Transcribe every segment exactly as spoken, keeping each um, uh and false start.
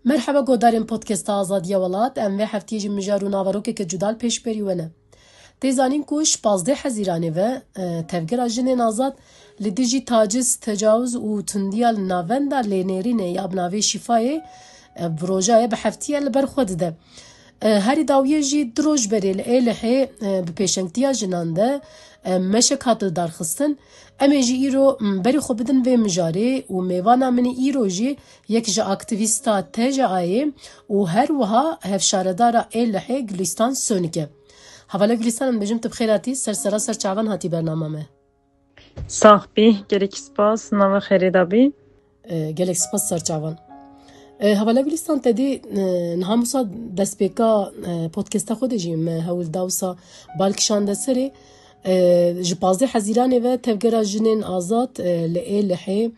Merheba godarên Podcasta Azadiya Welat, em vê heftiyê jî mijar û naverokeke cuda li pêşberî we ne. Tê zanîn ku ji pazdeh Hezîranê ve, e, Tevgera Jinên Azad li dijî taciz, tecawiz û tundiya li navenda lênêrînê ya bi navê Şîfayê, e, bi roja ye bi heftiye li ber xwe dide. E, herî dawiyê jî du roj berê li Êlihê, e, bi pêşengtiya jinan de, e, meşek hat lidarxistin. Em ê jî îro, m, berî xwe bidin vê mijarê û mêvana min îro jî yek ji aktîvîsta T J A'yê û her wiha hevşaredara Êlihê Gulîstan Sonik e. Hevala Gulîstan, em dibêjim tu bi xêr hatî, ser sera ser çavan hatî bernama me. Sax bî, gelek spas, nava xêrê de bî. E, gelek spas ser çavan. E, hevala Gulîstan, te dî, e, niha wisa destpêka, e, podcasta xwe de jî me hewl da wisa bal kişande serê. E, ji pazdeh Hezîranê ve Tevgera Jinên Azad, e, li Êlihê,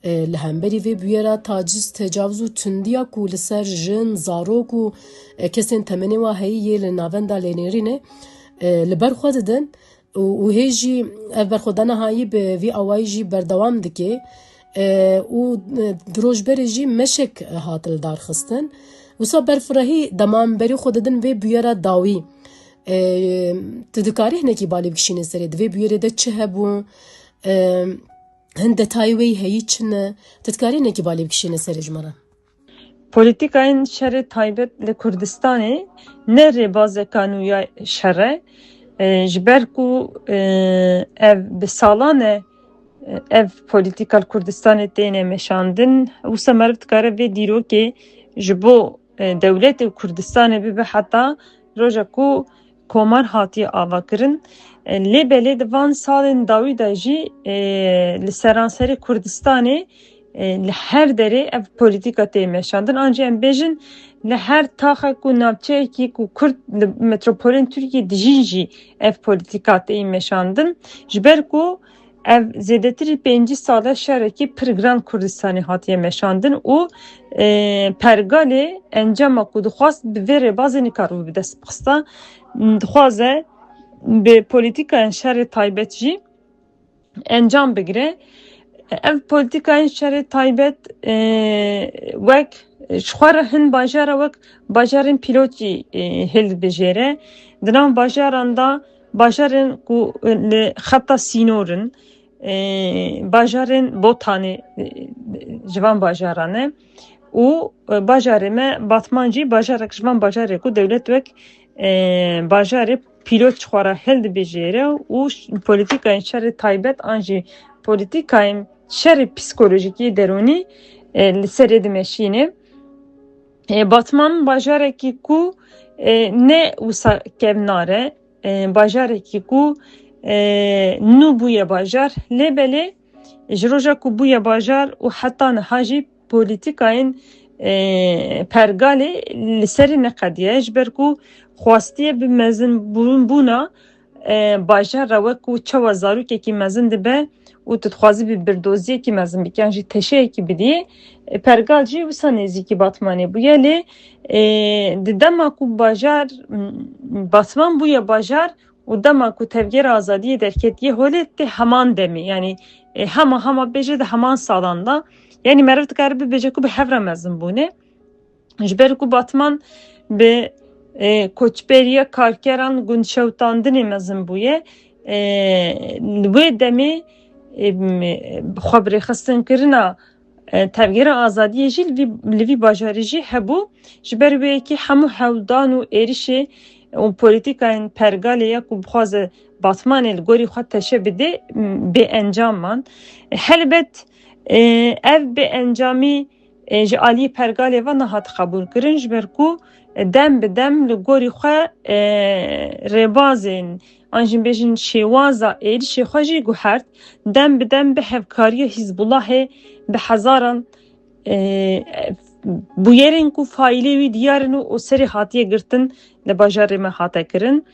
e, li hemberî vê bûyera taciz, tecawiz û tundiya ku li ser jin, zarok û, e, kesên temenê wa heyî yê li navenda lênêrînê, e, li ber xwe didin û, û hê jî ev berxwedana hayî bi vî awayî jî berdewam dike, e, û, e, di roj berê jî meşek hat lidarxistin. Wisa berfirehî dema em berî xwe didin vê bûyera dawî. E, tu dikarî hinekî balê bikişînî serê, di vê bûyerê de çi hebû? E, hin detayê wê heyî çi ne? Tu dikarî hinekî balê bikişînî serê ji me re? Polîtîkayên şerê taybet li Kurdistanê ne rêbazeka nû ya şer e, e, ji ber ku, e, ev bi salan e, e, ev polîtîka li Kurdistanê têne meşandin. Wisa meriv dikare vê dîrokê ji bo, e, dewletê û Kurdistanê bibe heta roja ku komar hatiye avakirin. E, lê belê di van salên dawî de jî, e, li seranserê Kurdistanê, e, li her derê ev polîtîka tê meşandin. An jî em bêjin, li her taxek û navçeyekî ku Kurd li metropolên Tirkiyê dijîn jî ev polîtîka tê meşandin. Ji ber ku ev zêdetirî pêncî sal e şerekî pir giran Kurdistanê hatiye meşandin û, e, pergalê encama ku dixwast bi vê rêbazê nikaribû bi dest bixista. Dixwaze bi polîtîkayên şerê taybet jî encam bigire. Ev polîtîkayên şerê taybet, e, wek ji xwe re hin bajara wek bajarên pîlotî, e, hildibijêre. Di nav bajaran de bajarên ku li xeta sînor in, e, bajarên Botanê, e, ji van bajaran e û, e, bajarê me Batman jî bajarek ji van bajarê ku dewlet wek, e, bajarê pîlot ji xwe re hildibijêre û ş-, polîtîkayên şerê taybet an jî polîtîkayên şerê psîkolojîkî derûnî, e, li serê dimeşîne. E, Batman bajarekî ku, e, ne wisa kevnar e, e, bajarekî ku, e, nû bûye bajar, lê belê ji roja ku bûye bajar û heta niha jî polîtîkayên, e, pergalê li serê neqediye, ji ber ku xwestiye bi mezinbûn bûna, e, bajar re wek ku çawa zarokekî mezin dibe û tu dixwazî bi birdoziyekî mezin bikî yan jî teşeyekî bidiyê, e, pergal jî wisa nêzîkî Batmanê bûye. Lê, e, di dema ku bajar, m, Batman bûye bajar û dema ku Tevgera Azadiyê derketiye holê tê heman demê, yanî, e, hema hema bêje di heman salan de, yanî meriv dikare bibêje ku bi hev re mezin bûne. Ji ber ku Batman bi, e, koçberiya karkeran gund şewitandinê mezin bûye, e, li wê demê, e, m-, xwe bi rêxistinkirina, e, Tevgera Azadiyê jî li vî, li vî bajarî jî hebû. Ji ber wê yekê hemû hewldan û êrişê û polîtîkayên pergalê ya ku bixwaze Batmanê li gorî xwe teşe bide, m-, bê encam man. Helbet, e, ev bê encamî, e, ji aliyê pergalê ve nehat qebûlkirin, ji ber ku, e, dem bi dem li gorî xwe, e, rêbazên, an jî bêjin şêwaza êrişê xwe jî guhert. Dem bi dem bi hevkariya Hizbullahê bi hezaran, e, bûyerên ku faîlê wî diyar in û, û serê hatiye girtin li bajarê me hate kirin.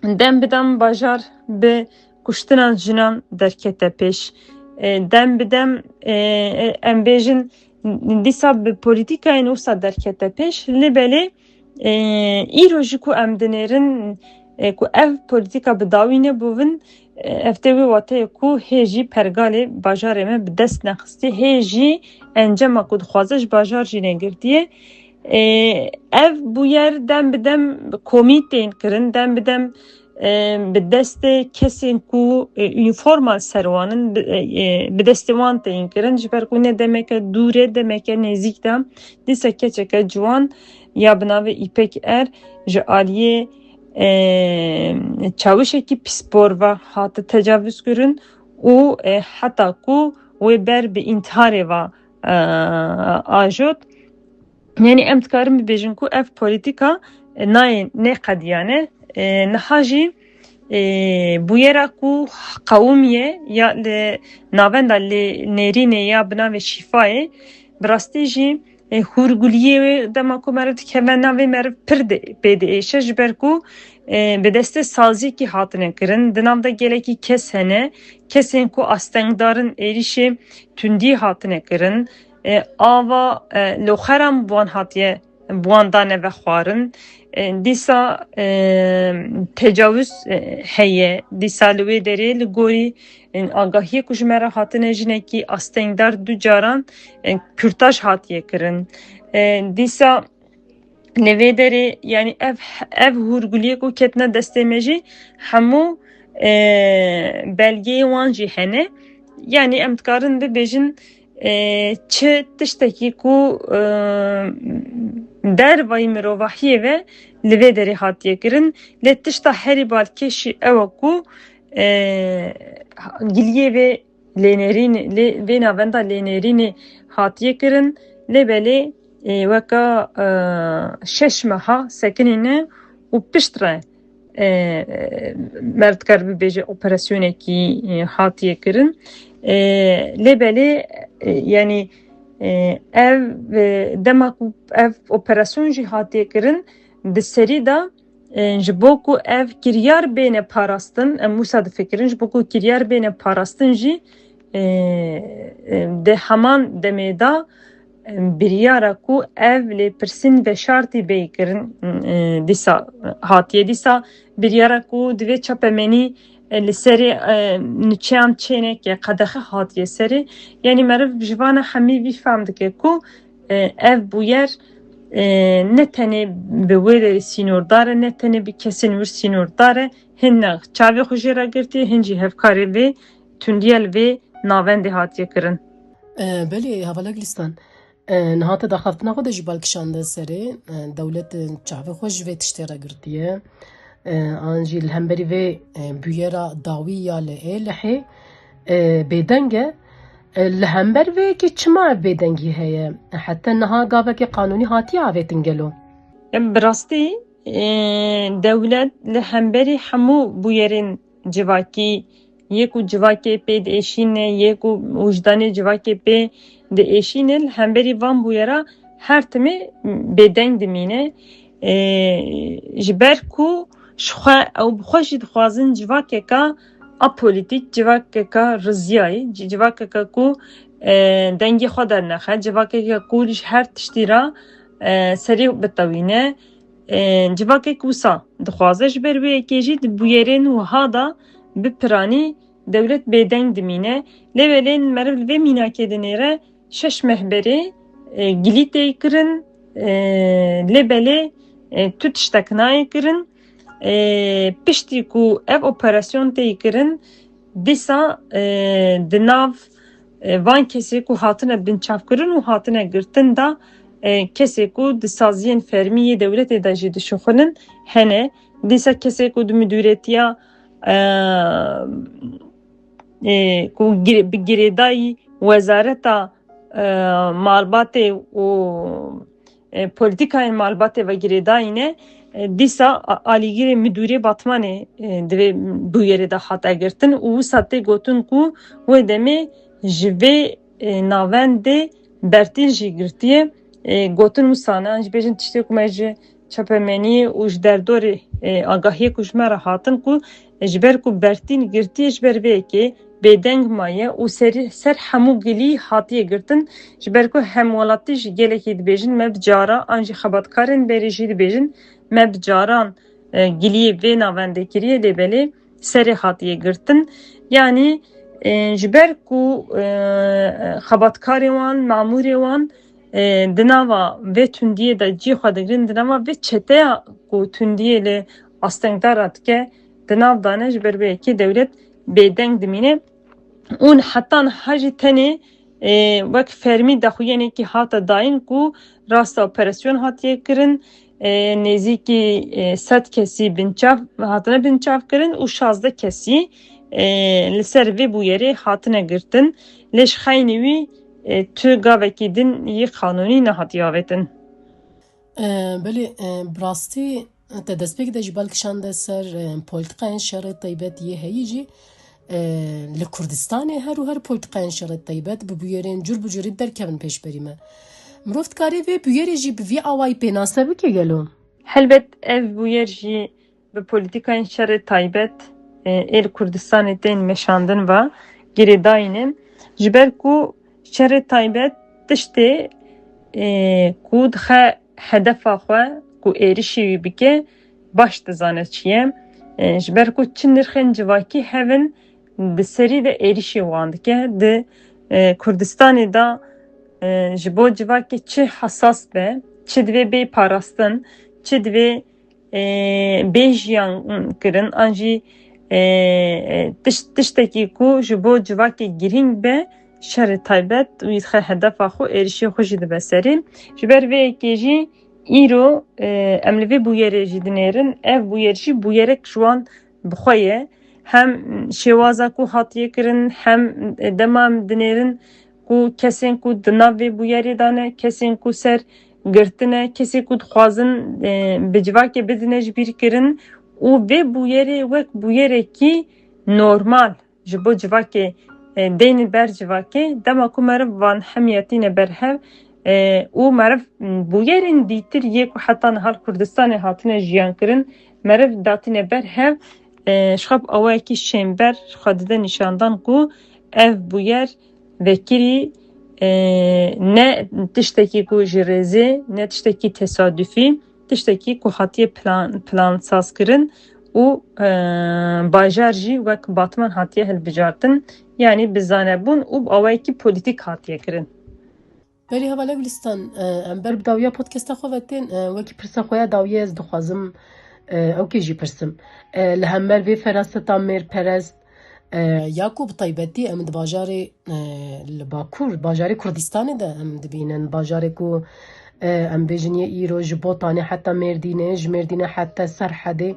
Dem bi dem bajar bi kuştinan jinan derkete pêş. E, dem bi dem, e, e, em bêjin dîsa bi polîtîkayên wisa derkete pêş. Lê belê, e, îro jî ku em dinêrin, e, ku ev polîtîka bi dawî nebûvin, Ev tê wê wateyê ku hê jî pergalê bajarê me bi dest nexistiye, hê jî encama ku dixwaze ji bajar jî negirtiye. Ev bûyer dem bi dem komî tên kirin, dem bi dem bi destê kesên ku unîforma li ser wan in, bi destê wan tên kirin, ji ber ku ne demeke dûr e, demeke nêzîk de dîsa keçeke ciwan ya bi navê Îpek Er ji aliyê çawişekî pispor ve hate tecavuz kirin û heta ku wê ber bi întiharê ve ajot. Yanî em dikarin bibêjin ku ev polîtîka nayê nêqediyane. Niha jî bûyera ku qewimiye ya li navenda lê nêrînê ya bi navê Şîfayê, bi rastî jî hûrguliyê wê dema ku meriv dikeve navê meriv pir pê diêşe, ji ber ku bi destê saziyekî hatine kirin. Di nav de gelekî kes hene, kesên ku astengdar in êrîşê tundiyê hatine kirin. Ava loxeran bi wan hatiye, bi wan dane vexwarin. Dîsa tecawuz heye. Dîsa li wê derê li gorî agahiyê ku ji me re hatine, jinekî astengdar du caran kürtaj hatiye kirin. Dîsa li vê derê, yanî ev, ev hûrguliyê ku ketine destê me jî hemû belgeyê wan jî hene. Yanî em dikarin bibêjin çi tiştekî ku dervayî mirovahiyê ve li vê derê hatiye kirin. Lê tişta herî balkêş jî ew e ku giliyê vê lênerîn, lê, vê navenda lênerînê hatiye kirin. Lê belê weka şeş meha sekinîne û pişt re meriv dikar bibêje operasyonekî hatiye kirin. Lê belê, yanî ev, dema ku ev operasyon jî hatiye kirin, di serî de ji bo ku ev kiryar bêne parastin, em wisa difikirin, ji bo ku kiryar bêne parastin jî di heman demê de biryara ku ev lêpirsîn veşartî bê kirin, dîsa hatiye. Dîsa biryara ku divê çapemenî li serê niçeyan çêneke qedexe hatiye serê. Yanî meriv ji vana hemî vî fehm dike ku ev bûyer ne tenê bi wê derê sînordar e, ne tenê bi kesên wir sînordar e. Hin çavê xwe jê re girtiye, hin jî hevkarê vê tundiya li vê navendê hatiye kirin. Belê, hevala Gulîstan. Niha te daxaftina xwe de jî bal kişande serê. Dewlet çavê xwe ji vê tiştê re girtiye. An jî li hemberî vê bûyera dawî ya li Êlihê bêdeng e. Li hember vê yekê çima ev bêdengî heye? Heta niha gaveke qanûnî hatiye avêtin gelo? Bi rastî, dewlet li hemberî hemû bûyerên civakî, yê ku civakê pê diêşîne, yê ku wijdanê civakê pê diêşîne, li hemberî van bûyera her timê bêdeng dimîne. Ji ber ku ji xwe ew bi xwe jî dixwazin civakeka apolitîk, civakeka riziyayî, civakeka ku dengê xwe dernexe, civakeka ku ji her tiştî re serê bitewîne. Civakek wisa dixwaze. Ji ber wê yekê jî di bûyerên wiha de bi piranî dewlet bêdeng dimîne. Lê belê meriv li vê mînakê dinêre şeş meh berê gilî tê kirin, lê belê tu tiştek nayê kirin. Piştî ku ev operasyon tê kirin, dîsa di nav van kesê ku hatine binçavkirin û hatine girtin de, kesê ku di saziyên fermî yê dewletê de jî dişuxulin hene. Dîsa kesê ku di midûretiya, ku bi girêdayî wezareta malbatê û polîtîkayên malbatê ve girêdayî ne, dîsa alîgirê midûrê Batmanê divê bûyerê de hate girtin û wisa tê gotin ku wê demê ji vê navendê bertîl jî girtiye. Gotin wisa ne, an jî bêjin tiştê ku me ji çapemeniyê û ji derdorê agahiyê ku ji me re hatin ku ji ber ku bertîl girtiye, ji ber vê yekê bêdeng maye û serî, ser hemû gilî hatiye girtin. Ji ber ku hemwelatî jî gelekî dibêjin, me bi cara, an jî xebatkarên berê jî dibêjin, me bi caran giliyê vê navendê kiriye, lê belê serê hatiye girtin. Yanî e, ji ber ku e, xebatkarê wan, mamûrê wan e, di nava vê tundiyê de cî xwe digirin, di nava vê çeteya ku tundiyê li astengdara dike, di nav dane, ji ber vê yekê dewlet bêdeng dimîne. Û heta niha jî tenê e, wek fermî daxuyanekî hate dayîn ku rasta operasyon hatiye kirin, e, nêzîkî e, sed kesî binçav, hatine binçav kirin û şazdeh kesî e, li ser vê bûyerê hatine girtin. Lê ji xeynî wî e, tu gavekî din yî qanûnî nehatiye avêtin. E, belê, e, bi rastî te destpêk de jî bal kişande ser e, polîtikayên şerê taybet yê heyî jî e, li Kurdistanê her û her polîtikayên şerê taybet bi bûyerên cur bi curî derkevin pêşberî me. Mirov dikarê vê bûyerê jî bi vî awayî pênase bike gelo? Helbet ev bûyer jî bi polîtikayên şerê taybet e, ê li Kurdistanê tên meşandin ve girêdayî ne. Ji ber ku şerê taybet tiştê e, ku dixe hedefa xwe ku êrişî wî bike baş dizane çi ye. E, ji ber ku çi nirxên civakî hevin di serî de êrişî wan dike. Di e, Kurdistanê de e, ji bo civakê çi hesas be, çi divê bê parastin, çi divê e, bê jiyan kirin, an jî e, tiş, tiştekî ku ji bo civakê girîng be, şerê taybet û yîtxe hedefa xwe êrişê xwe jî dibe serê. Ji ber vê yekê jî îro e, em li vê bûyerê jî dinêrin. Ev bûyer jî bûyerek ji wan bi xwe ye. Hem şêwaza ku hatiye kirin, hem dema em dinêrin ku kesên ku di nav vê bûyerê de ne, kesên ku ser girtine, kesê ku dixwazin e, bi civakê bidine ji bîr kirin û vê bûyerê wek bûyerekî normal ji bo civakê e, deyne ber civakê, dema ku meriv van hemiyetîne ber hev e, û meriv bûyerên dîtir yê ku heta niha li Kurdistanê hatine jiyan kirin, meriv datine ber hev, e, ji xwe bi awayekî şênber xwe dide nîşandan ku ev bûyer vekirî e, ne tiştekî ku ji rêzê, ne tiştekî tesadufî, tiştekî ku hatiye plan, plansazkirin û e, bajar jî wek batman hatiye hilbijartin, yanî bi zanebûn û bi awayekî polîtîk hatiye kirin. Belê hevalê Gulistan, e, em ber bi dawiya podcasta xwe ve tên, e, wekî pirsa xwe ya dawiyê ez dixwazim, e, ew kê jî pirsim. E, li hember vê feraseta mêrperest, e, ya ku bi taybetî em di bajarê, e, li Bakur, bajarê Kurdistanê de em dibînin, bajarê ku, e, em bêjin yê îro ji Botanê heta Mêrdînê, ji Mêrdînê heta Serhedê,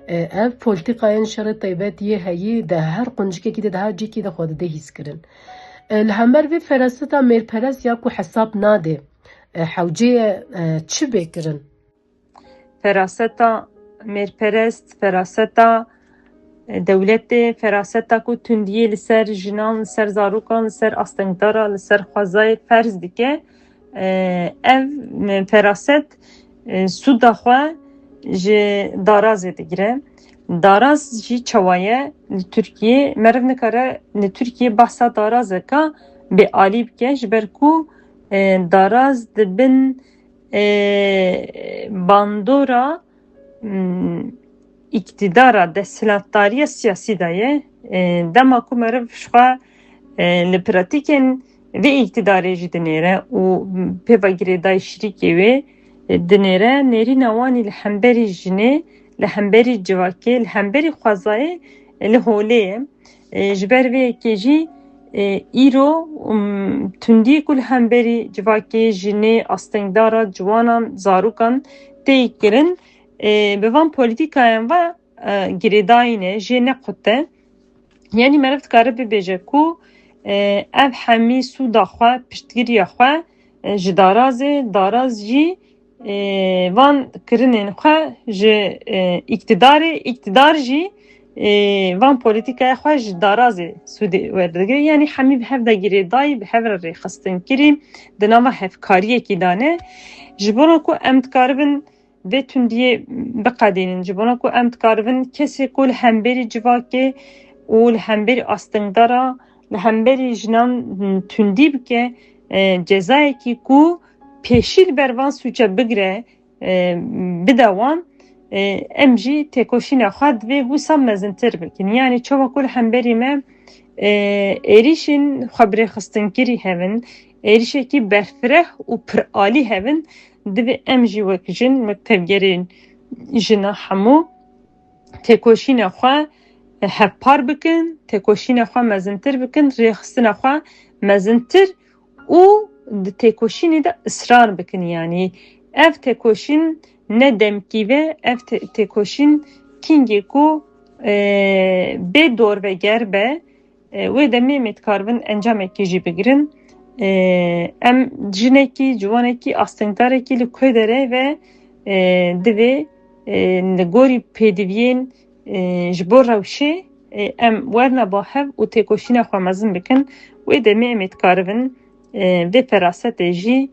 e, ev polîtîkayên şerê taybet yê heyî di her quncikekî de, di her cihekî de xwe dide hîskirin. E, li hember vê feraseta mêrperest ya ku hesab nade, e, hewceye, e, çi bê kirin? Feraseta mêrperest, feraseta, e, dewletê, feraseta ku tundiyê li ser jinan, li ser zarokan, li ser astengdara, li ser xwezayê ferz dike. E, ev, e, feraset, e, sûda xwe ji darazê digire. Daraz jî çawa ye li Tirkiyê? Meriv nikare li Tirkiyê behsa darazeka bêalî bike, ji ber ku, e, daraz di bin, e, bandora, m, îktidara, desthilatdariya siyasî de ye. E, dema ku meriv ji xwe, e, li pratîkên vê îktidarê jî dinêre û pêva girêdayî şirîkê wê, e, dinêre, nêrîna wan î li hemberî jinê, li hemberî civakê, li hemberî xwezayê, e, li holê ye. E, ji ber vê yekê jî, e, îro, um, tundî ku li hemberî civakê, jinê, astengdara, ciwanan, zarokan tê kirin, e, bi van polîtîkayan ve, e, girêdayî ne, jê nequte. Yanî meriv dikare bibêje ku, e, ev hemî sûda xwe, piştgiriya xwe, e, ji darazê, daraz jî, e, van kirinên xwe ji, e, îktidarê, îktidar jî, e, van polîtîkaya xwe ji darazê sûdê werdigire. Yanî hemî bi hev de girêdayî, bi hev re rêxistin kirî, di nava hevkariyekî de ne. Ji bona ku em dikaribin vê tundiyê biqedînin, ji bona ku em dikaribin kesê ku li hemberî civakê û li hemberî astengdara, li hemberî jinan tundî bike, e, cezayekî ku pêşî li ber van sûce bigire, e, bide wan, e, em jî têkoşîna xwe divê wisa mezintir bikin. Yanî çawa ku li hemberî me, e, êrîşên xwe bi rêxistinkirî hebin, êrîşekî berfireh û piralî hebin, divê em jî wek jin, wek tevgerên jina hemû têkoşîna xwe hevpar bikin, têkoşîna xwe mezintir bikin, rêxistina xwe mezintir û di têkoşînê de israr bikin. Yanî ev têkoşîn ne demkî ve, ev tê-, têkoşîn kîngê ku, e, bê dorveger be, e, wê demê em ê dikaribin encamekî jî bigirin. E, em jinekî, ciwanekî, astengdarekî li ku derê ve, e, divê, e, li gorî pêdiviyên, e, ji bo rewşê, e, em werine ba hev û têkoşîna xwe mezin bikin. Wê demê em ê dikaribin, e, vê ferasetê jî,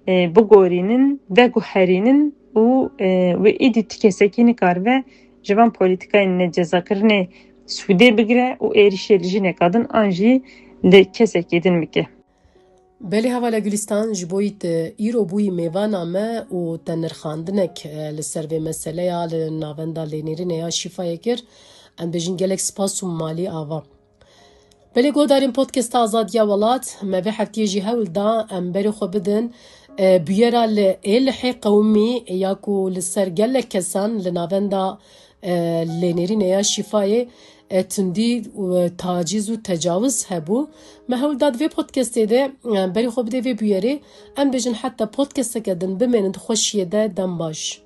e, bigorînin, veguherînin û, e, wê êdî ti kesekî nikaribe ji van polîtikayên necezakirinê sûdê bigire û êrîşê li jineka din an jî li kesekî din bike. Belê hevala Gulîstan, ji bo yî te îro bûyî mêvana me û te nirxandinek, e, li ser vê meseleya li navenda lênêrînê ya Şîfayê kir, em bêjin gelek spas û malî ava. Belê guhdarên Podcasta Azadiya Welat, me vê heftiyê jî hewl da em berê xwe bidin, e, bûyera li Êlihê Qewimî ya ku li ser gelek kesan li navenda, e, lênêrînê ya Şîfayê, e, tundî û tacîz û tecawiz hebû. Me hewl da di vê podcastê de, e, berê xwe bidê vê bûyerê. Em bêjin heta podcasteke din bimênin di xweşiyê de, dem baş.